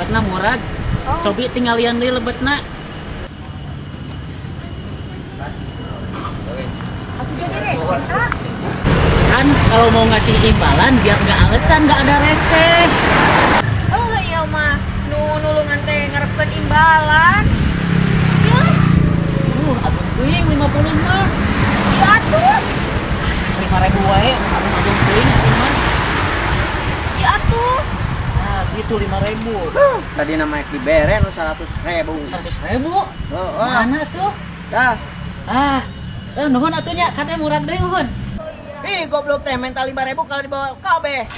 Dompetna murag. Oh. Cobi tinggalian deui lebetna. Atuh jadi receh, ah. Kan kalau mau ngasih imbalan biar nggak alasan nggak ada receh. Oh iya mah, nu nulungan teh ngarepkeun imbalan. Ya, Agung teuing 50 mah. Iya atuh. 5.000 wae, agung-agung teuing ieu mah. Iya atuh. Nah, gitu 5.000. Tadi nama dibere nu 100.000. 100.000. Oh, Mana tuh? Dah. Ah, nuhun atuh nya, katanya murag deui nuhun. Ih, goblok teh minta 5.000 kalau dibawa kabeh.